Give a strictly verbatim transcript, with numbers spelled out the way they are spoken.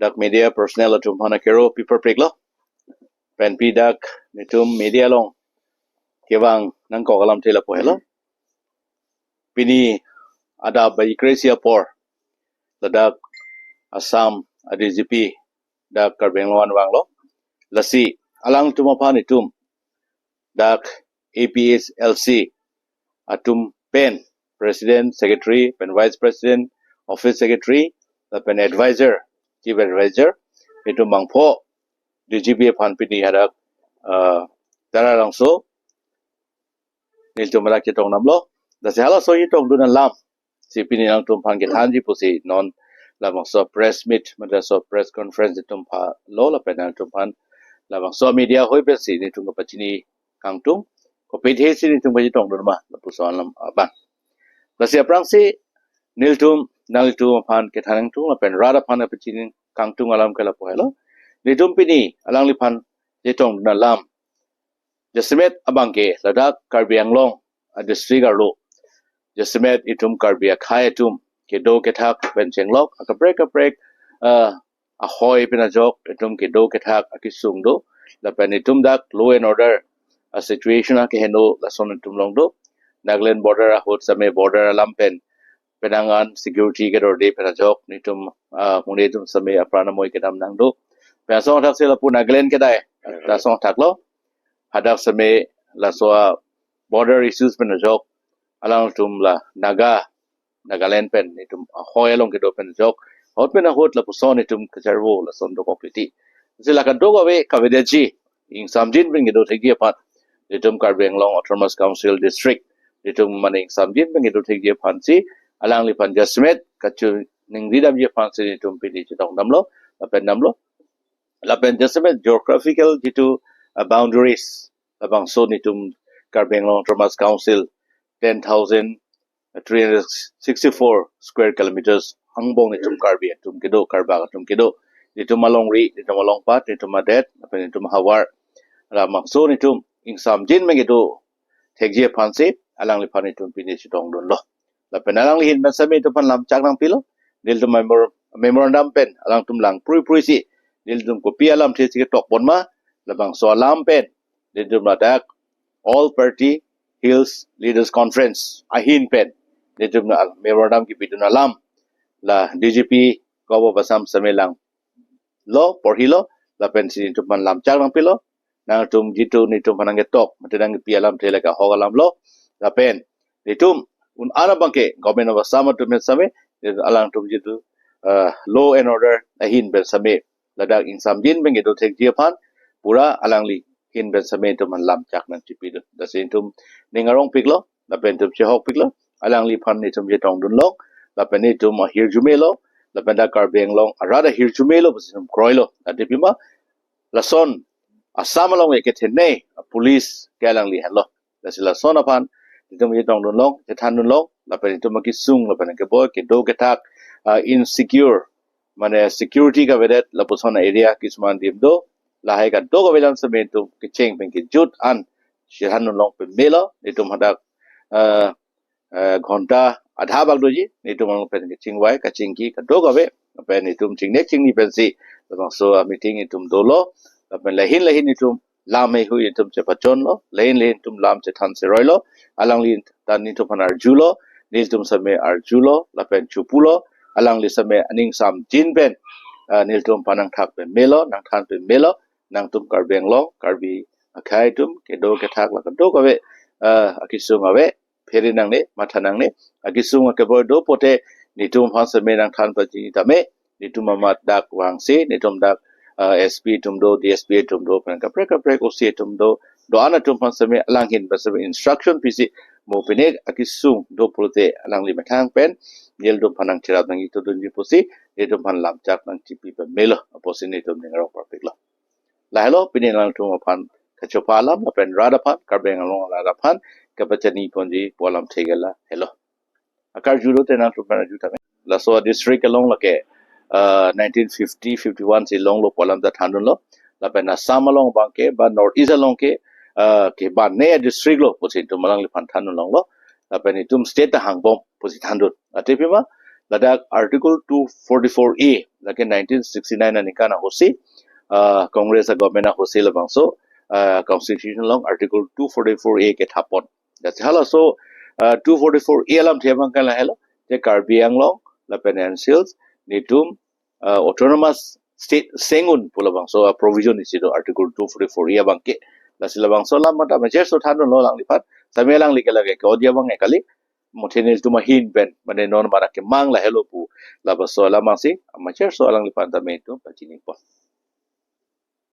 dak media personnel atum aphan akero pi parpik lo. Pen pi dak netum media along kevang nangkok alamthe lapu helo. Pini adap bai kre-isi apor ladak Assam a D G P dak Karbi Anglong an vanglo. Lasi alangtum aphan itum dak A P H L C atum pen President, Secretary, pen Vice President, Office Secretary, lapen Advisor, Chief Advisor, itum bangpho D G P aphan pini hadak, uh, Taralangso nelitum hadak chetong damlo. Lasi halaso chetongdun alam si pini nangtum aphan kethanji pusi non labangso press meet, mate laso press conference itum phalo lapen nangtum aphan labangso media ahoi pensi netum kapachini kangtung, kopi athe si netum kachetongdun ma lapuson alam abang. Lasi aphrangsi nelitum nanglitum aphan kethan kangtung lapen rat aphan kapachini kangtung alam ke lapu helo. Netum pini alangliphan chetongdun alam jasemet abangke ladak Karbi Anglong a district arlo jasemet itum Karbi akhei atum kedo kethak pen chenglok akaprek kaprek, uh, ahoi pen ajok itum kedo kethak akesung do. Lapen itum dak law and order a situation akeheno lason itum along do. Nagaland border ahut same border alam pen penang an security kedorde pen ajok netum, ah, mune itum same apran amoi kedam nangdo. Pen asong thak si lapu Nagaland kedai ta asong thaklo. Hadak same laso a border issues pen ajok alangtum la Naga, Nagaland pen itum ahoi along kedo pen ajok ahut pen ahut lapuson itum kacharvo lason dokok titi. Si la kadokave kavedetji, ingsamjin pen kedo thekji aphan, itum Karbi Anglong Autonomous Council District itum mane ingsamjin pen kedo thekji aphan si alangliphan jasemet kachiningri damji aphan si itum pini chetong damlo, lapen damlo. Lapen jasemet geographical jitu, uh, boundaries labangso netum Karbi Anglong Autonomous Council ten thousand three hundred sixty-four square kilometers angbong netum Karbi atum kedo, Karbak atum kedo. Netum alongri, netum alongpat, netum adet, lapen netum ahavar, labangso netum ingsamjin pen kedo thekji aphan si alangliphan itum pini chetongdunlo. Lapen alangli ahin pen same itum aphan lamchak nangpilo. Nelitum memor-, memorandum pen alangtum lang prui prui si nelitum kopi alamthe si ketok pon ma, labangso alam pen nelitum ladak All Party Hills Leaders Conference ahin pen nelitum memorandum kepidun alam la D G P Govt of Assam same langlo, porhilo, lapen si netum aphan lamchak nangpilo. Nangtum jitu netum aphan nangketok mate nangkepi alamthe lake ahok alamlo. Lapen netum un-an abangke Government of Assam atum pen same alangtum jitu, uh, law and order ahin pen same ladak ingsamjin pen kedo thekji aphan pura alangli ahin pen same itum aphan lamchak nangchipidun. Lasi itum ning arongpiklo, lapen itum chehokpiklo. Alangliphan itum chetongdunlong, lapen itum ahirjumelo, lapen dak Karbi Anglong arat ahirjumelo pusi itum kroilo. Athe pima lason Assam along ekethene police ke alangli henlo. Lasi lason aphan itum chetongdunlong, chethandunlong, lapen itum akesung, lapen keboi, kedo kethak, ah, insecure, mane security kavedet lapuson area kisuman adim do, lahai kadokave alam same itum kecheng pen kejut an chethandunlong pamelo, itum hadak, ah, eh, ghonta adha bak doji, netum along pen kachingvai, kachingki, kadokave, pen itum chingnek chingni pensi labangso a meeting itum dolo, lapen lahin lahin itum lam heihui itum chepachonlo, lahin lahin itum lam chethan seroilo, alangli ta netum aphan arjulo, netum same arjulo, lapen chupulo, alangli same aning samjin pen, eh, netum aphan nangthak pamelo, nangthan pamelo, nangtum Karbi Anglong, Karbi akhei atum, kedo kethak la kadokave, eh, akesung ave, phere nangne, matha nangne, akesung akeboi do pote, netum aphan same nangthan pachini tame, netum amat dak vangsi, netum dak, ah, S P atum do, D S P atum do, pen kaprek kaprek O C atum do, do-an atum aphan same alang ahin pen same instruction pisi, mo pine akesung do pulote alangli methang pen, nelitum aphan nangcherap nangchetongdunji pusi, netum aphan lamchak nangchipi pamelo, apotsi netum ning arong parpiklo. Lahelo pini nangtum aphan kachopa alam, lapen rat aphan, Karbi Anglong arat aphan kapachini ponji pu alamthe ke lahelo. Akarju lote nangtum aphan arju tame. Laso district along lake, ah, nineteen fifty fifty-one si longlo pu alam ta thandunlo. Lapen Assam along abangke, ba North East along ke, ah, ke ba ne district lo pusi itum alangliphan thandunlonglo. Lapen itum state ta hangbom pusi thandun. Athe pima, Ladak Article two forty-four A, lake nineteen sixty-nine aningkan ahutsi, uh, Congress a government ahutsi labangso, uh, Constitution along Article two forty-four A kethap pon. Lasi halaso, uh, two forty-four A alamthe abang ke lahelo, je Karbi Anglong lapen N C Hills netum, uh, autonomous state seng un pu labangso, uh, provision isi do Article two forty-four A abang ke. Lasi labangso alam mata majer so thandunlo alangliphan, sami alangli ke lake ke-odi abang ke kali, muthe nelitum ahin pen, mane non mara kemang lahelo pu labangso alam abangsi majer so alangliphan tame itum pachini pon.